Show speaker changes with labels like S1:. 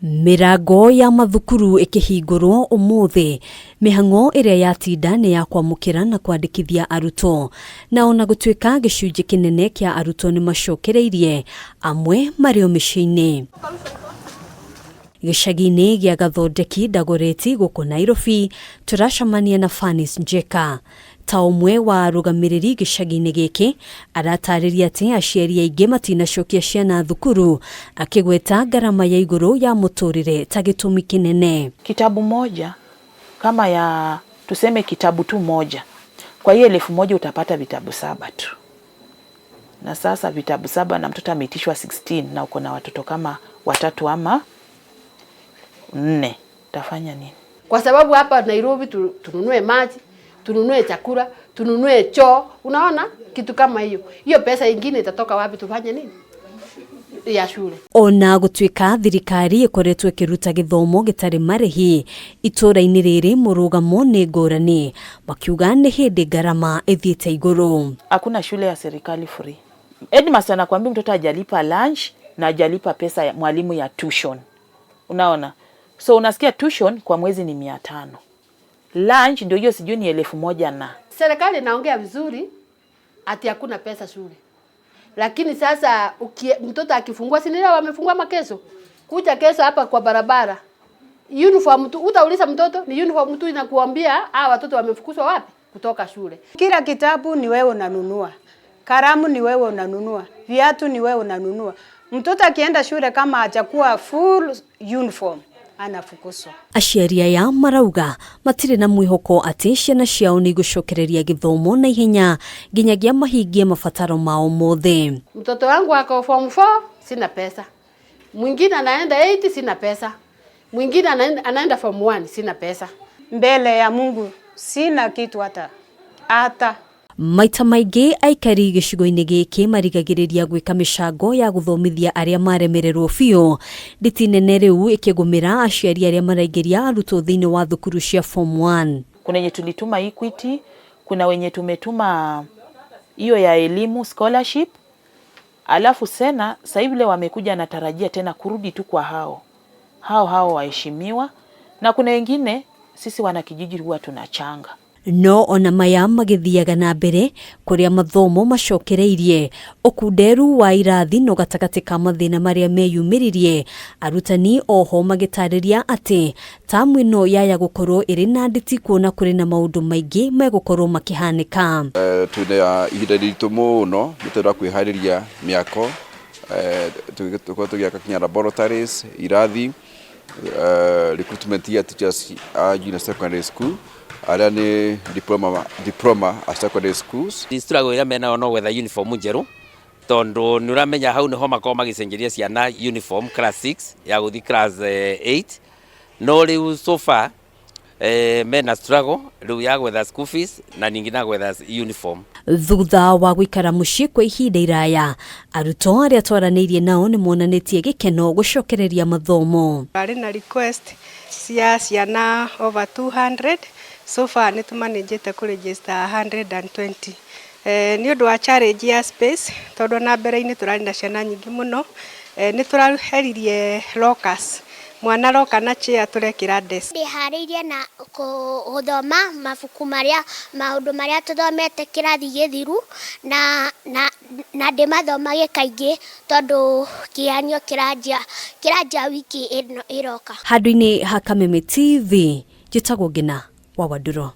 S1: Mĩrango ya mathukuru ĩkĩhingũrwo ũmũthĩ, mĩhang'o ĩrĩa yatinda nĩ ya kwamũkĩra na kwandĩkithia arutwo. Na ona gũtuĩka gĩcunjĩ kĩnene kĩa arutwo nĩ macokereirie, amwe marĩ o mĩciĩ-inĩ. Gĩcagi-inĩ gĩa Gathondeki Dagoretti gũkũ Nairobi, tũracemania na Fanis Njeka. Ta ũmwe wa arũgamĩrĩri gĩcagi-inĩ gĩkĩ, aratarĩria atĩ aciari aingĩ matinacokia ciana thukuru, akĩgweta ngarama ya igũrũ ya mũtũrĩre ta gĩtũmi kĩnene.
S2: Kitabu moja kama ya tuseme kitabu tu moja, kwa hiyo 1000 utapata vitabu 7 tu. Na sasa vitabu 7 na mtoto ameitishwa 16 na uko na watoto kama 3 ama 4, utafanya nini?
S3: Kwa sababu hapa Nairobi tununue maji, tununue chakula, tununue choo, unaona kitu kama hiyo. Hiyo pesa ingine itatoka wapi tufanye nini? Ya shule.
S1: Ona gũtuĩka thirikari ĩkoretwo ĩkĩruta gĩthomo gĩtarĩ marĩhi itũũra-inĩ rĩrĩ, mũrũgamo nĩ ngũrani, makiuga nĩ hĩndĩ ngarama ĩthiĩte igũrũ.
S2: Hakuna shule ya serikali free. Headmaster anakuambia mtoto hajalipa lunch na hajalipa pesa ya mwalimu ya tuition. Unaona? So unasikia tuition kwa mwezi ni 500. Lunch ndio hiyo sijui ni 1000 na.
S3: Serikali inaongea vizuri ati hakuna pesa shule. Lakini sasa mtoto akifungua, si ndio wamefungua makeso? Kuja kesho hapa kwa barabara. Uniform tu, utauliza mtoto ni uniform tu inakuambia watoto wamefukuzwa wapi kutoka shule.
S4: Kila kitabu ni wewe unanunua. Kalamu ni wewe unanunua. Viatu ni wewe unanunua. Mtoto akienda shule kama hajakuwa full uniform anafukuzwa.
S1: Aciari aya marauga matirĩ na mwĩhoko atĩ ciana ciao nĩ igũcokereria gĩthomo na ihenya nginyagia mahingie mabataro mao mothe.
S3: Mtoto wangu ako form 4, sina pesa. Mwingine anaenda 8, sina pesa. Mwingine anaenda form 1, sina pesa.
S4: Mbele ya Mungu sina kitu hata hata.
S1: Maita maingĩ aikari gĩcigo-inĩ gĩkĩ marigagĩrĩria gwĩka mĩcango ya gũthomithia arĩa maremererwo biũ. Nditi nene rĩu ĩkĩgũmĩra aciari arĩa maraingĩria arutwo thĩinĩ wa thukuru cia form 1.
S2: Kuna wenye tulituma Equity, kuna wenye tumetuma hiyo ya elimu scholarship. Alafu sena sasa hivi leo wamekuja natarajia tena kurudi tu kwa hao. Hao hao waheshimiwa, na kuna wengine sisi wanakijiji huwa tunachanga.
S1: No ona maya magĩthiaga na mbere kũrĩa mathomo macokereirie, ũkunderu wa irathi no gatagatĩ ka mathĩna marĩa meyumĩririe, arutani oho magĩtarĩria atĩ tamu ĩno yaya gũkorwo ĩrĩ na nditi kuona kũrĩ na maũndũ maingĩ megũkorwo makĩhanĩka.
S5: Twĩna ihinda rĩritũ mũno nĩ tondũ wa kwĩharĩria mĩako, tũkorwo tũgĩaka kinya laboratories, irathi, recruitment ya teachers a junior secondary school arĩa nĩ diploma a secondary schools.
S6: Struggle ĩrĩa menayo no gwetha uniform njerũ, tondũ nĩ ũramenya hau nĩho makoragwo magĩcenjeria ciana uniform class 6 ya gũthiĩ class 8. No rĩu so far, mena struggle rĩu ya gwetha school fees na ningĩ na gwetha uniform.
S1: Thutha wa gũikara mũciĩ kwa ihinda iraya, arutwo arĩa twaranĩirie nao nĩ monanĩtie gĩkeno gũcokereria mathomo.
S7: Arĩ na request cia ciana over 200, so far nĩ tũmanĩnjĩte kũ register 120. Nĩ ũndũ wa challenge ya space, tondũ na mbere-inĩ tũrarĩ na ciana nyingĩ mũno, nĩ tũraheririe lockers. Mwana roka na chair tũrekĩra desk.
S8: Ndĩharĩirie na gũthoma mabuku marĩa, maũndũ marĩa tũthomete kĩrathi gĩthiru, na ndĩmathomage kaingĩ tondũ kĩgeranio kĩranjia wiki ĩno ĩroka.
S1: Handũ-inĩ ha Kameme TV, njĩtagwo Ngina wa Wanduro.